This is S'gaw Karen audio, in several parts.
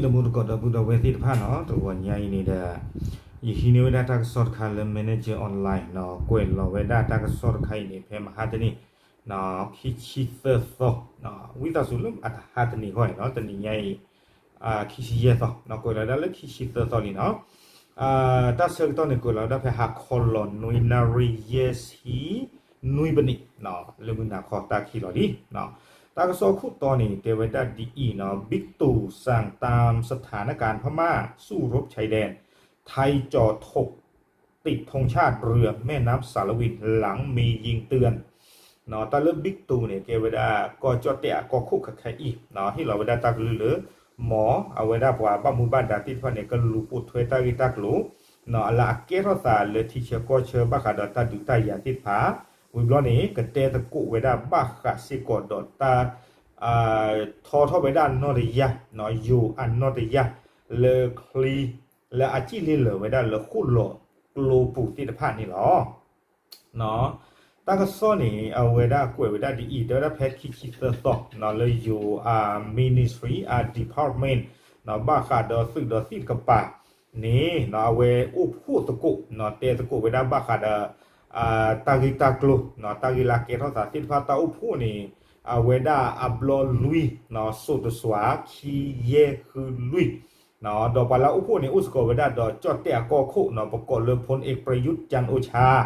လၢမူတကိးဒီပုၢ်ဒီဝဲၢ်သ့ၣ်တဖၣ်နီၤ, တဂီၤညါအံၤန့ၣ်ဒီး ယဟံးန့ၢ်ဝဲဒၣ်တၢ်ကစီၣ်တခါလၢ Manager Online နီၤ, ကွဲးလီၤဝဲဒၣ်တၢ်ကစီၣ်တခါအံၤန့ၣ် ဖဲမဟါတနံၤ ခံဆံသၢသီ, ဝံသးစူၤလၢအတဟါတနံၤဃီအံၤနီၤ, တနံၤညါအံၤ ခံဆံယဲၢ်သီ, ကွဲးလီၤဝဲဒၣ်လၢခံဆံသၢသီလံနီၤ. တၢ်ဆၢကတီၢ်န့ၣ် ကွဲးလီၤဝဲဒၣ်ဖဲဟါခီလီၤနွံနၣ်ရံၣ်ယဲၢ်ဆံနွံပနံး, လၢမုၢ်နၤခီတၢ်ခံးလီၤလံ. တၢ်ကစီၣ်ခိၣ်တီန့ၣ် တဲဝဲဒၣ်ဒ်အံၤနီၤ, บิ๊กตู่สั่งตามสถานการณ์พม่า สู้รบชายแดน ไทยจ่อถก ติดธงชาติเรือแม่น้ำสาละวิน หลังมียิงเตือน တၢ်လၢ บิ๊กตู่ န့ၣ် ကဲဝဲဒၣ် ကီၢ်ကၠီၣ်တဲၣ်အကီၢ်ခိၣ်ခဲခဲအံၤ ဟ့ၣ်လီၤဝဲဒၣ်တၢ်ကလုၢ်လၢ မ်အဝဲဒၣ်ပှၤဘၣ်မူဘၣ်ဒါသ့ၣ်တဖၣ်န့ၣ် ကလူၤပိာ်ထွဲတၢ်ဂ့ၢ်တၢ်ကျိၤ လၢအကဲထီၣ်သးလၢထံဆၢကီၢ်ဆၢဘၣ်ဃးဒီးတၢ်ဒုးတၢ်ယၤသ့ၣ်တဖၣ်, ဝံၤဘျီန့ၣ် ကတဲသကိးဝဲဒၣ်ဘၣ်ဃးစ့ၢ်ကီးဒီးတၢ် ထီထီၣ်ဝဲဒၣ်နီၣ်တယၢ်, ယိၤအနီၣ်တယၢ် လၢချံ လၢအစံၣ်လ့ၢ်လၢာ်ဝဲဒၣ်လၢဃိၣ်လီၤကျိပူၤသ့ၣ်တဖၣ်န့ၣ်လီၤ. တၢ်ကစီၣ်န့ၣ် အဝဲဒၣ်ကွဲးဝဲဒၣ်ဒ်အံၤ, တဲဝဲဒၣ်ဖဲခံဆံသၢသီ လၢယိၤအ ministry အ department ဘၣ်ဃးဒီးသုးဒီးသံၣ်တကပၤန့ၣ် အဝဲအိၣ်ဖှိၣ်သကိး တဲသကိးဝဲဒၣ်ဘၣ်ဃးဒီး တၢ်ဂ့ၢ်တၢ်ကျိၤ တၢ်ဂ့ၢ်လၢအကဲထီၣ်သးသ့ၣ်တဖၣ် တၢ်အိၣ်ဖှိၣ်န့ၣ် အဝဲဒၣ်အဘျီလွံၢ် စိးတစွး ခံယဲၢ်ဃုလွံၢ် ဒီးပှၤလၢအအိၣ်ဖှိၣ်န့ၣ် အိၣ်စ့ၢ်ကီးဝဲဒၣ်ဒီးကၠီၣ်တဲၣ်အကီၢ်ခိၣ် ပကိးလၢ ဖူၣ်အ့း ပြယူး ကၠၣ်အိၣ်ဆၣ်,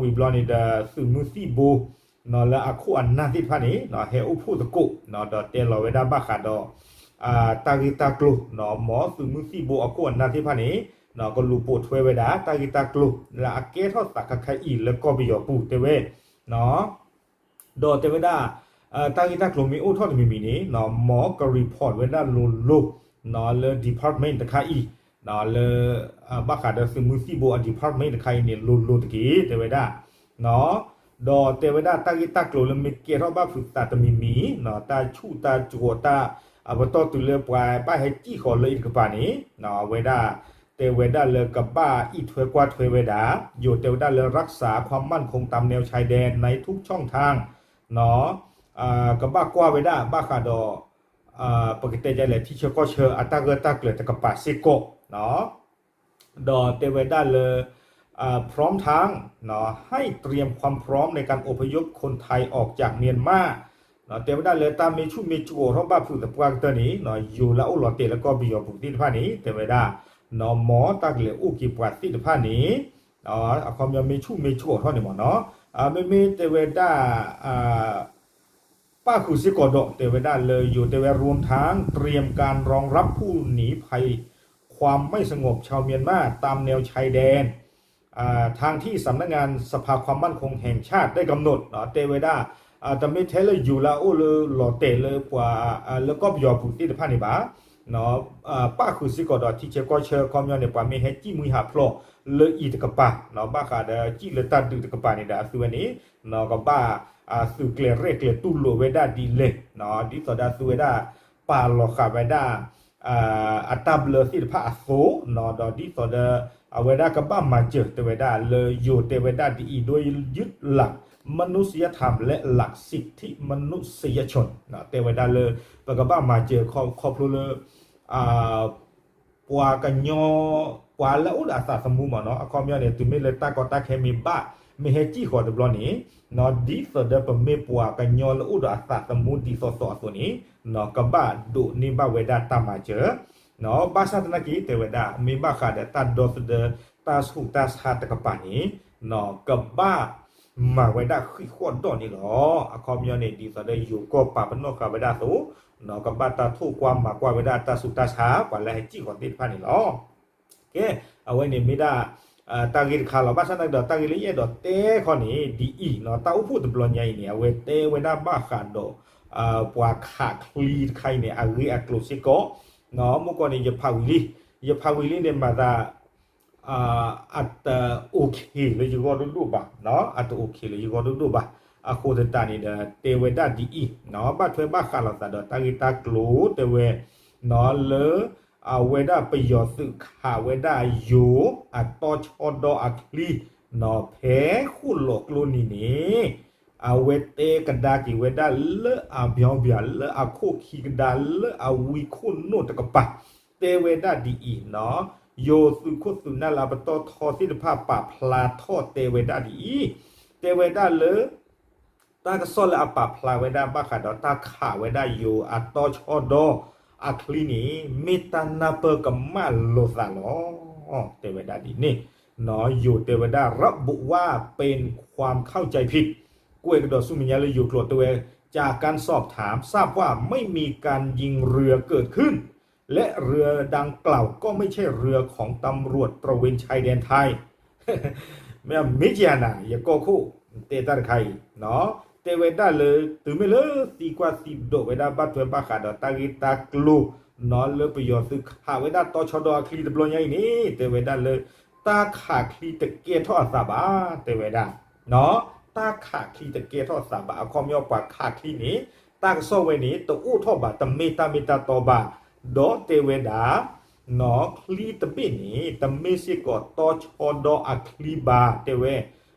ဝံၤဘျီန့ၣ်ဒီး သုးမုၢ်သံၣ်ဘိ လၢအခိၣ်အနၢ်သ့ၣ်တဖၣ်န့ၣ် ဟဲအိၣ်ဖှိၣ်သကိး ဒီးတဲလီၤဝဲဒၣ်ဘၣ်ဃးဒီး တၢ်ဂ့ၢ်တၢ်ကျိၤ မ်သုးမုၢ်သံၣ်ဘိအခိၣ်အနၢ်သ့ၣ်တဖၣ်န့ၣ် ကလူၤပိာ်ထွဲဝဲဒၣ် တၢ်ဂ့ၢ်တၢ်ကျိၤ လၢအကဲထီၣ်သးခဲခဲအံၤလၢကီၢ်ပယီၤပူၤ တဲဝဲ ဒီးတဲဝဲဒၣ် တၢ်ဂ့ၢ်တၢ်ကျိၤမ့ၢ်အိၣ်ထီၣ်တမံၤမံၤန့ၣ် မ်က report ဝဲဒၣ်လိၤလိၤ လၢ department တခါအံၤ လၢ ဘၣ်ဃးဒီးသုးမုၢ်သံၣ်ဘိအ department တခါအံၤန့ၣ် လိၤလိၤတက့ၢ် တဲဝဲဒၣ် ဒီးတဲဝဲဒၣ်တၢ်ဂ့ၢ်တၢ်ကျိၤလၢမ့ၢ်ကဲထီၣ်ဘၣ်ဖုးသးတမံၤမံၤ တၢ်ဆူးတၢ်ကိးတၢ် အပတီၢ်တုၤလၢပှၤဘၣ်ဟဲစံၣ်ဃီၤလၢအံၤတကပၤန့ၣ် အဝဲဒၣ် တဲဝဲဒၣ်လၢကဘၣ်အံးထွဲကွၢ်ထွဲဝဲဒၣ် ယိၤတဲဝဲဒၣ်လၢ รักษาความมั่นคงตามแนวชายแดน ในทุกช่องทาง ကဘၣ်ကွၢ်ဝဲဒၣ် ဘၣ်ဃးဒီး ပကတဲဒ်လဲၣ် ထံဆၢကီၢ်ဆၢအတၢ်ဂၢၢ်တၢ်ကျၢၤတကပၤစ့ၢ်ကီး ဒီးတဲဝဲဒၣ်လၢ พร้อมทั้ง ให้เตรียมความพร้อมในการอพยพคนไทยออกจากเมียนมา တဲဝဲဒၣ်လၢတၢ်မ့ၢ်ဆူၣ်မ့ၢ်ကိးထီၣ်ဘၣ်ဖုးသပှၢ်ကတၢၢ်န့ၣ် ယိၤလၢအအိၣ်လီၤတဲာ်လၢကီၢ်ပယီၤပူၤသ့ၣ်တဖၣ်န့ၣ် တဲဝဲဒၣ် မ်တၢ်ကလဲၤအိၣ်က့ၤပှၤသ့ၣ်တဖၣ်န့ၣ် အခီပညီမ့ၢ်ဆူၣ်မ့ၢ်ကိးထီၣ်န့ၣ်မ့ၢ်နီၤ မ့မ့ၢ်တဲဝဲဒၣ် ပၣ်ဃုာ်စ့ၢ်ကီးဒီး တဲဝဲဒၣ်လၢယိၤတဲဝဲ รวมทั้งเตรียมการรองรับผู้หนีภัยความไม่สงบชาวเมียนมาตามแนวชายแดน ทางที่สำนักงานสภาความมั่นคงแห่งชาติได้กำหนด တဲဝဲဒၣ် တမ့ၢ်ထဲလၢယိၤလၢအအိၣ်လၢလီၤတဲာ်လၢပှၤ လၢကီၢ်ပယီၤပူၤသ့ၣ်တဖၣ်န့ၣ်ဘၣ် ပၣ်ဃုာ်စ့ၢ်ကီးဒီးထံဆၢကီၢ်ဆၢ အခီပညီန့ၣ် ပှၤမ့ၢ်ဟဲစံၣ်မှံဟးဖျိးလၢအံၤတကပၤ ဘၣ်ဃးဒီးစံၣ်လၢတၢ်ဒုးတကပၤန့ၣ်ဒီး အသုဝဲန့ၣ် ကဘၣ် သုးကျဲၤရဲၣ်ကျဲၤတူၢ်လိာ်ဝဲဒၣ်ဒ်လဲၣ် ဒ်သိးဒီးအသုဝဲဒၣ် ပာ်လီၤဃာ်ဝဲဒၣ် အတၢ်ဘျၢသ့ၣ်တဖၣ်အသိး ဒီးဒ်သိးဒီး အဝဲဒၣ်ကဘၣ်မၤစၢၤ တဲဝဲဒၣ်လၢယိၤတဲဝဲဒၣ်ဒ်အံၤ โดยยึดหลักมนุษยธรรมและหลักสิทธิมนุษยชน တဲဝဲဒၣ်လၢ ပကဘၣ်မၤစၢၤခီဖျိလၢ ပှၤကညီ ပှၤလၢအအိၣ်ဒီးအသးသမူမ့ၢ်နီၤ အခီပညီန့ၣ် တုၤမ့ၢ်လၢတၢ်ကီတၢ်ခဲမ့ၢ်ဘၣ် မ့ၢ်ဟဲစံၣ်ဃီၤတဘျီန့ၣ် ဒ်သိးဒီးပမ့ၢ်ပှၤကညီလၢအိၣ်ဒီးအသးသမူဒ်သိးသိးအသိးန့ၣ် ကဘၣ်ဒိးန့ၢ်ဘၣ်ဝဲဒၣ်တၢ်မၤစၢၤ ဘၣ်ဆၣ်သနာ်က့ တဲဝဲဒၣ် မ့ၢ်ဘၣ်ဃးဒီးတၢ်ဒီသဒၢ တၢ်ဆူးတၢ်ဆါတကပၤန့ၣ် ကဘၣ်မၤဝဲဒၣ်ဃံးဃီၣ်ဒီးန့ၣ်လီၤ. အခီပညီန့ၣ် ဒ်သိးဒီးယိၤကီၢ်ပာ်ပနီၣ်ဃာ်ဝဲဒၣ်အသိး ကဘၣ်တၢ်ထိၣ်ကွၢ်မၤကွၢ်ဝဲဒၣ်တၢ်ဆူးတၢ်ဆါ ပှၤလၢဟဲစံၣ်ဃီၤသ့ၣ်တဖၣ်န့ၣ်လီၤ. ကဲ အဝဲန့ၣ်မ့ၢ်ဒၣ် တၢ်ဂ့ၢ်တခါလီၤ. ဘၣ်ဆၣ်သနာ်က့ဒီး တၢ်ဂ့ၢ်လၢယအဲၣ်ဒိးတဲခီန့ၣ် ဒ်အံၤနီၤ တၢ်အိၣ်ဖှိၣ်တဘျီညါအံၤန့ၣ် အဝဲတဲဝဲဒၣ်ဘၣ်ဃးဒီး ပှၤခးချံတခါအံၤန့ၣ် အဂ့ၢ်အကျိၤစ့ၢ်ကီး မုၢ်ကီၢ်န့ၣ် ယဖးဝံၤလံ ယဖးဝံၤလံန့ၣ် မၤသး အတ OK လၢယဂီၢ်ဒိၣ်ဒိၣ်ဘၣ်, အတ OK လၢယဂီၢ်ဒိၣ်ဒိၣ်ဘၣ်. အဃိသတးန့ၣ်ဒီး တဲဝဲဒၣ်ဒ်အံၤ, ဘၣ်ထွဲဘၣ်ဃးလိာ်သးဒီးတၢ်ဂ့ၢ်တၢ်ကျိၤတဲဝဲ လၢ အဝဲဒၣ်ပယီၤသုးခးဝဲဒၣ်ယိၤအတီဆှီဒီအချံ ဖဲဃိၣ်လီၤကျိနံၤန့ၣ် အဝဲတဲကဒါက့ၤဝဲဒၣ်လၢအဘျီဘျီလၢအခိၣ်ခံကဒါလၢအဝံခိၣ်နိၣ်တကပၤ, တဲဝဲဒၣ်ဒ်အံၤ, ယိၤသုးခိၣ်သုးနၢ်လၢအပတီၢ်ထီသ့ၣ်တဖၣ်ပာ်ဖျါထီၣ်တဲဝဲဒၣ်ဒ်အံၤ, တဲဝဲဒၣ်လၢ တၢ်ကစီၣ်လၢအပာ်ဖျါဝဲဒၣ်ဘၣ်ဃးဒီးတၢ်ခးဝဲဒၣ်ယိၤအတီဆှီဒီးအချံန့ၣ် မ့ၢ်တၢ်နၢ်ပၢၢ်ကမၣ်လိာ်သးလီၤ. တဲဝဲဒၣ်ဒ်န့ၣ်, ယိၤတဲဝဲဒၣ် ระบุว่าเป็นความเข้าใจผิด ကွဲးကဒီးဆူမဲာ်ညါလၢယိၤကျိာ်တဲဝဲ จากการสอบถามทราบว่าไม่มีการยิงเรือเกิดขึ้น และเรือดังกล่าวก็ไม่ใช่เรือของตำรวจตระเวนชายแดนไทย မ့ၢ်မ့ၢ်ကယၤနၤ ယကီၢ်ခိၣ် တဲတၢ်တခါအံၤ, တဲဝဲဒၣ်လၢ တုၤမ့ၢ်လၢသံကွၢ်သံဒိးဝဲဒၣ်ဘၣ်ထွဲဘၣ်ဃးဒီးတၢ်ဂ့ၢ်တၢ်ကျိၤ လၢပယီၤသုးခးဝဲဒၣ်တီဆှီဒီးအချံတဘျီညါအံၤန့ၣ် တဲဝဲဒၣ်လၢ တၢ်ခးချံတကဲထီၣ်အသးဘၣ် တဲဝဲဒၣ် တၢ်ခးချံတကဲထီၣ်အသးဘၣ် အခီပညီပှၤခးချံန့ၣ် တၢ်ကစီၣ်ဝဲန့ၣ် တအိၣ်ထီၣ်ဘၣ် တမ့ၢ်တၢ်မ့ၢ်တၢ်တီဘၣ်, ဒီးတဲဝဲဒၣ် ချံတဘ့ၣ်န့ၣ် တမ့ၢ်စ့ၢ်ကီးတီဆှီဒီးအချံဘၣ် တဲဝဲ,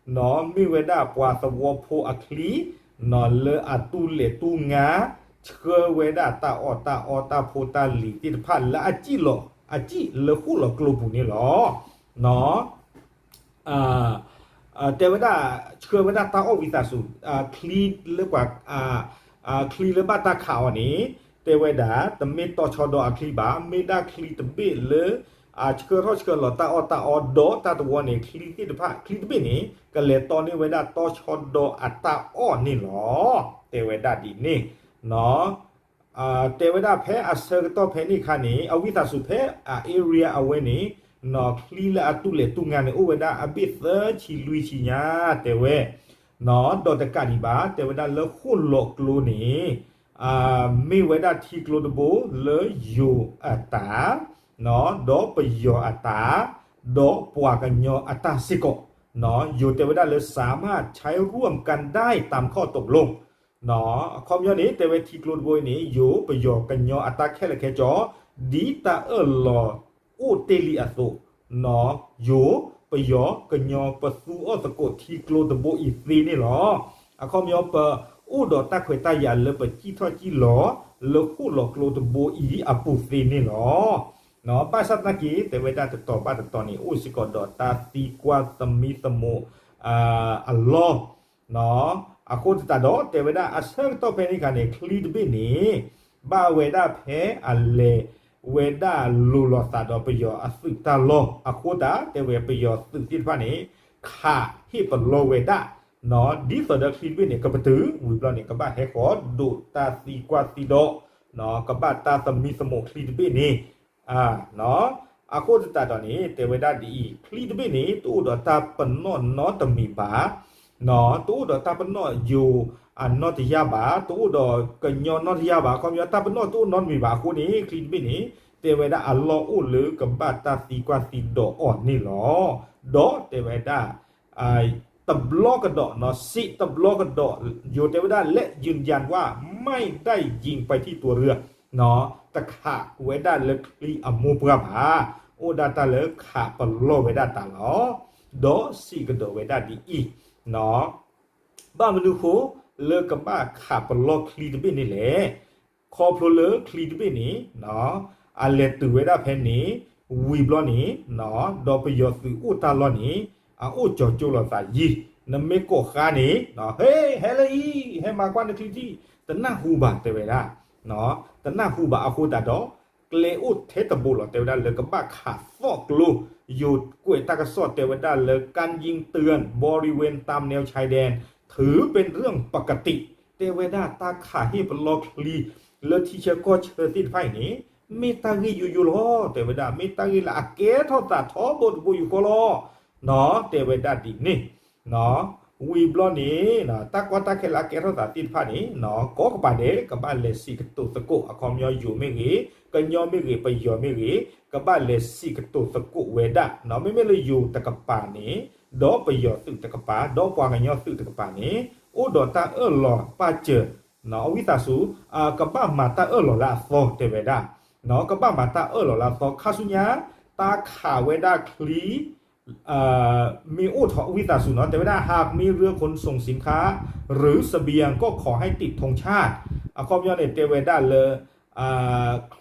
မ့ၢ်ဝဲဒၣ်ပှၤသဝီဖိအချံ လၢအတူၢ်လဲၤတူၢ်ငါ ဆှၢဝဲဒၣ်တၢ်အီၣ်တၢ်အီတၢ်ဖိတၢ်လံၤသ့ၣ်တဖၣ်လၢအစံၣ်လီၤ အစံၣ်လၢဃိၣ်လီၤကျိပူၤန့ၣ်လီၤ. တဲဝဲဒၣ် ဆှၢဝဲဒၣ်တၢ်အီၣ်ဝံသးစူၤ ချံလၢပှၤ ချံလၢဘၣ်တၢ်ခးအီၤန့ၣ် တဲဝဲဒၣ် တမ့ၢ်တီဆှီဒီးအချံဘၣ် မ့ၢ်ဒၣ်ချံတဘ့ၣ်လၢ ဆှၢထီၣ်ဆှၢလီၤတၢ်အီၣ်တၢ်အီဒီးတၢ်တဝီန့ၣ် ချံသ့ၣ်တဖၣ် ချံတဘ့ၣ်န့ၣ် ကလဲၤတီန့ၢ်ဝဲဒၣ်တီဆှီဒီးအတၢ်အီၣ်န့ၣ်လီၤ. တဲဝဲဒၣ်ဒ်န့ၣ် တဲဝဲဒၣ်ဖဲအဆၢကတီၢ်ဖဲန့ၣ်အခါန့ၣ် အဝံသးစူၤဖဲအ area အဝဲန့ၣ် ချံလၢအတူၢ်လဲၤတူၢ်ငါန့ၣ် အိၣ်ဝဲဒၣ်အဘ့ၣ်သၢဆံလွံၢ်ဆံညါ တဲဝဲ ဒီးတကးဒံးဘၣ် တဲဝဲဒၣ်လၢဃိၣ်လီၤကျိန့ၣ် မ့ၢ်ဝဲဒၣ်ထံကျိတဘိလၢယိၤအတၢ် ဒီးပယီၤအတၢ် ဒီးပှၤကညီအတၢ်စ့ၢ်ကီး ယိၤတဲဝဲဒၣ်လၢ สามารถใช้ร่วมกันได้ตามข้อตกลง အခီပညီန့ၣ် တဲဝဲထံကျိတဘိအံၤန့ၣ် ယိၤပယီၤကညီအတၢ်ခဲလၢာ်ခဲဆ့ ဒ်တၢ်အၢၣ်လီၤအိၣ်တ့ၢ်လံအသိး ယိၤပယီၤကညီပသူအီၣ်သကိးထံကျိတဘိအံၤသ့န့ၣ်လီၤ. အခီပညီပအိၣ်ဒီးတၢ်ခွဲးတၢ်ယာ်လၢပစံၣ်ထီၣ်စံၣ်လီၤ လၢဃိၣ်လီၤကျိတဘိအံၤအပူၤသ့န့ၣ်လီၤ. ဘၣ်ဆၣ်သနာ်က့ တဲဝဲဒၣ်တတီၤဘၣ်တတီၤန့ၣ် အိၣ်စ့ၢ်ကီးဒီးတၢ်သံကွၢ်သမံသမိးအလီၢ် အဃိသတးဒီး တဲဝဲဒၣ်အဆၢကတီၢ်ဖဲန့ၣ်အခါန့ၣ် ချံတဘ့ၣ်န့ၣ် ဘၣ်ဝဲဒၣ်ဖဲအလဲၤဝဲဒၣ်လိၤလိာ်သးဒီးပယီၤအသုးတၢ်လီၢ်အဃိသတး တဲဝဲပယီၤသုးသ့ၣ်တဖၣ်န့ၣ် ခးဟ့ၣ်ပလီၢ်ဝဲဒၣ် ဒ်သိးဒီးချံတဘ့ၣ်န့ၣ် ကပတုာ် ဝံၤဘျီန့ၣ် ကဘၣ်ဟဲဃီၤဒိးတၢ်သံကွၢ်သံဒိး ကဘၣ်တၢ်သမံသမိးချံတဘ့ၣ်န့ၣ် အဃိသတးဒီးန့ၣ် တဲဝဲဒၣ်ဒ်အံၤ ချံတဘ့ၣ်န့ၣ် တအိၣ်ဒီးတၢ်ပနီၣ်နီတမံၤဘၣ်, တအိၣ်ဒီးတၢ်ပနီၣ်ယိၤအနီၢ်တယၢ်ဘၣ်, တအိၣ်ဒီးကညီနီတယၢ်ဘၣ်, အခီပညီတၢ်ပနီၣ်တအိၣ်နီတမံၤဘၣ်အဃိန့ၣ် ချံတဘ့ၣ်န့ၣ် တဲဝဲဒၣ်အလီၢ်အိၣ်လၢကဘၣ်တၢ်သံကွၢ်သံဒိးအီၤန့ၣ်လီၤ. ဒီးတဲဝဲဒၣ် တဘျီကဒီးနီၤ စံးတဘျီကဒီး ယိၤတဲဝဲဒၣ် และยืนยันว่าไม่ได้ยิงไปที่ตัวเรือ တခးဝဲဒၣ်လၢချံအမိၢ်ပှၢ်ဘၣ်, အိၣ်ဒၣ်တၢ်လၢခးပလီၢ်ဝဲဒၣ်တၢ်လီၤ. ဒီးစံးကဒီးဝဲဒၣ်ဒ်အံၤ, ဘၣ်မနုၤဃိ လၢကဘၣ်ခးပလီၢ်ချံတဘ့ၣ်န့ၣ်လဲၣ်. ခီဖျိလၢချံတဘ့ၣ်န့ၣ် အလဲၤတုၤဝဲဒၣ်ဖဲန့ၣ် ဝံၤဘျီန့ၣ် ဒီးပယီၤသုးအိၣ်တၢ်လီၢ်န့ၣ် အအိၣ်ကၠီၤကၠိလိာ်သးယံၤ, နမ့ၢ်ကိးဃါန့ၣ် ဟ့ ဟဲလၢအံၤ ဟဲမၤကွၢ်နချံထံၣ် တနၢ်ဟူဘၣ်တဲဝဲဒၣ်, တနၢ်ဟူဘၣ်အဃိသတးဒီး ကျဲအိၣ်ထဲတဘိလီၤ တဲဝဲဒၣ်လၢကဘၣ်ခးသီၣ်ကျိ, ယိၤကွဲးတၢ်ကစီၣ်တဲဝဲဒၣ်လၢ การยิงเตือนบริเวณตามแนวชายแดนถือเป็นเรื่องปกติ တဲဝဲဒၣ်တၢ်ခးဟ့ၣ်ပလီၢ်ချံ လၢထံဆၢကီၢ်ဆၢသ့ၣ်တဖၣ်အံၤန့ၣ် မ့ၢ်တၢ်ဂ့ၢ်ယိယိလီၤ တဲဝဲဒၣ် မ့ၢ်တၢ်ဂ့ၢ်လၢအကဲထီၣ်သးထီဘိတဘိယူၢ်ဃီလီၤ. တဲဝဲဒၣ်ဒ်န့ၣ် ဝံၤဘျီန့ၣ် တၢ်ကီတၢ်ခဲလၢအကဲထီၣ်သးသ့ၣ်တဖၣ်န့ၣ် ကိးကပၤဒဲး ကဘၣ်လဲၤစံးကတိၤသကိး အခီပညီယိၤမ့ၢ်ဂ့ၤ ကညီမ့ၢ်ဂ့ၤ ပယီၤမ့ၢ်ဂ့ၤ ကဘၣ်လဲၤစံးကတိၤသကိးဝဲဒၣ် မ့မ့ၢ်လၢယိၤတကပၤန့ၣ် ဒီးပယီၤသုးတကပၤ ဒီးပှၤကညီသုးတကပၤန့ၣ် အိၣ်ဒီးတၢ်အၢၣ်လီၤပာ်စၢၤ အဝံသးစူၤ ကဘၣ်မၤတၢ်အၢၣ်လီၤလၢအသီတဲဝဲဒၣ် ကဘၣ်မၤတၢ်အၢၣ်လီၤလၢအသီ ခါဆူညါ တၢ်ခးဝဲဒၣ်ချံ မ့ၢ်အိၣ်ထီၣ်ဝံသးစူၤနီၤ တဲဝဲဒၣ် หากมีเรือขนส่งสินค้า หรือเสบียง ก็ขอให้ติดธงชาติ အခီပညီန့ၣ် တဲဝဲဒၣ်လၢ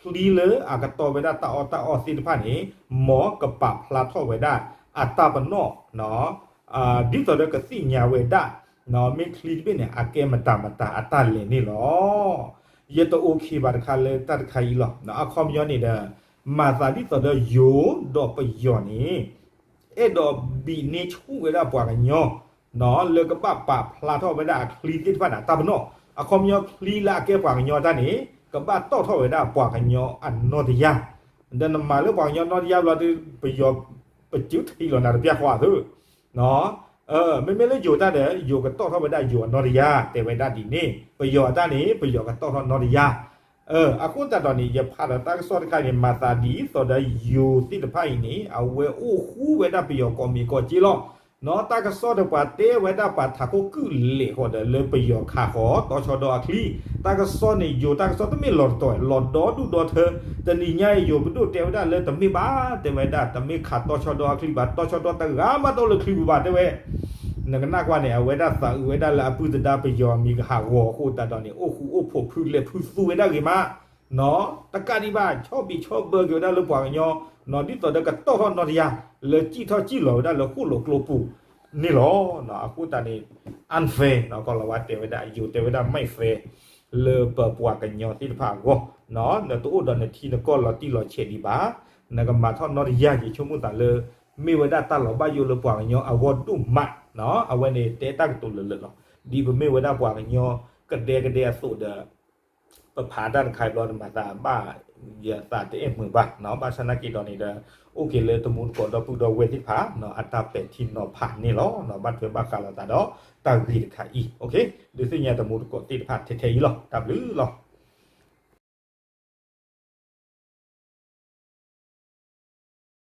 ချံလၢအကတီၢ်ဝဲဒၣ်တၢ်အီၣ်တၢ်အီသ့ၣ်တဖၣ်န့ၣ် မ်ကပာ်ဖျါထီၣ်ဝဲဒၣ်အတၢ်ပနီၣ် ဒ်သိးဒီးကသ့ၣ်ညါဝဲဒၣ် မ့ၢ်ချံတဘ့ၣ်န့ၣ် အကဲမတၤမတၤအတၢ်လဲၤန့ၣ်လီၤ. ယတအိၣ်ခ့ဘၣ်တခါလၢတၢ်တခါအံၤလီၤ. အခီပညီန့ၣ်ဒီး မၤသးဒ်သိးဒီးယိၤဒီးပယီၤန့ၣ် အဲၣ်ဒိးဘံးန့ၢ်ဆူၣ်ဝဲဒၣ်ပှၤကညီ လၢကဘၣ်ပာ်ဖျါထီၣ်ဝဲဒၣ်အချံသ့ၣ်တဖၣ်န့ၣ် အတၢ်ပနီၣ် အခီပညီချံလၢအကဲပှၤကညီတၢ်န့ၣ် ကဘၣ်တီၣ်ထီၣ်ဝဲဒၣ်ပှၤကညီအနီၢ်တယၢ် ဒီးနမၤလၢပှၤကညီနီၢ်တယၢ်ဘျီဒီး ပယီၤ ပစုထံလီၤနၤတပျၢ်ဃီအသိး မ့မ့ၢ်လၢယိၤတၢ်ဒီး ယိၤကတီၣ်ထီၣ်ဝဲဒၣ်ယိၤအနီၢ်တယၢ် တဲဝဲဒၣ်ဒ်န့ၣ် ပယီၤအတၢ်န့ၣ် ပယီၤကတီၣ်ထီၣ်နီၢ်တယၢ် အဃိသတးဒီးန့ၣ် ယဖးဒီးတၢ်ကစီၣ်တခါအံၤန့ၣ် မၤသးဒ်သိးဒီးယိၤသ့ၣ်တဖၣ်အံၤန့ၣ် အဝဲအိၣ်ဃူဝဲဒၣ်ပယီၤကိးမံၤကိးက့လီၤ. တၢ်ကစီၣ်ဒီးပှၤတဲဝဲဒၣ်ပှၤထးခိၣ်ကုၢ်လဲၤဃီဒီးလၢပယီၤခးဃီ တီဆှီဒီးအချံ တၢ်ကစီၣ်န့ၣ် ယိၤတၢ်ကစီၣ်တမ့ၢ်လီၤတတီၤ လီၤဒီဒူၣ်ဒီထၢ တနံၤညါအံၤ ယိၤပဒိၣ်တဲဝဲဒၣ်လၢတမ့ၢ်ဘၣ် တဲဝဲဒၣ် တမ့ၢ်ခးတီဆှီဒီးအချံဘၣ် တီဆှီဒီးတဂၤမးတအိၣ်လၢချံပူၤဘၣ် တဲဝဲ နကနၣ်ကွၢ်န့ၣ် အဝဲဒၣ်သးအုးဝဲဒၣ်လၢအပုၢ်သဒါပယီၤအမံၤကဟးဂီၤအဃိသတးဒီးန့ၣ် အိၣ်ဃူအိၣ်ဖိးဖုလဲၤဖုသူဝဲဒၣ်ဂ့ၤမး တကးဒံးဘၣ် ဆီၣ်ဘံးဆီၣ်ဘၢက့ၤဝဲဒၣ်လၢပှၤကညီ ဒ်သိးဒီးကတီၣ်ထီၣ်နီၢ်တယၢ် လၢစံၣ်ထီၣ်စံၣ်လီၤဝဲဒၣ်လၢဃိၣ်လိာ်ကျိပူၤန့ၣ်လီၤ. အဃိသတးန့ၣ် unfair ကီၢ်လီၤဝါတဲဝဲဒၣ် ယိၤတဲဝဲဒၣ် ไม่แฟร์ လၢပပှၤကညီသ့ၣ်တဖၣ်အဂီၢ် နတအိၣ်ဒီးနထံနကီၢ်လီၤတံၢ်လီၤဆဲးဒံးဘၣ် နကမၤထီၣ်နီၢ်တယၢ် ယဆိကမိၣ်သးလၢ မ့ၢ်ဝဲဒၣ်တၢ်လီၤဘၣ်ယိၣ်လၢပှၤကညီအဂီၢ်ဒိၣ်မး အဝဲန့ၣ်တဲတၢ်ကတိၤလၢာ်လၢာ်လီၤ. ဒ်ပမ့ၢ်ဝဲဒၣ်ပှၤကညီကဒဲကဒဲအသိးဒီး ပဖးတၢ်တခါအံၤဘျီ နမၤသးဘၣ် ယသးတအဲၣ်မုာ်ဘၣ် ဘၣ်ဆၣ်နာ်က့ဒီးန့ၣ်ဒီး အိၣ်က့ၤလၢတမူတကိးဒီပုၢ်ဒီဝဲၢ်သ့ၣ်တဖၣ် အတၢ်ပဲာ်ထံနီၤဖးန့ၣ်လီၤ. ဘၣ်ထွဲဘၣ်ဃးလိာ်သးဒီးတၢ်ဂ့ၢ်တခါအံၤ ဒုးသ့ၣ်ညါတမူတကိးသ့ၣ်တဖၣ်ထဲထဲအံၤလီၤ. တၢ်ဘျုးလီၤ.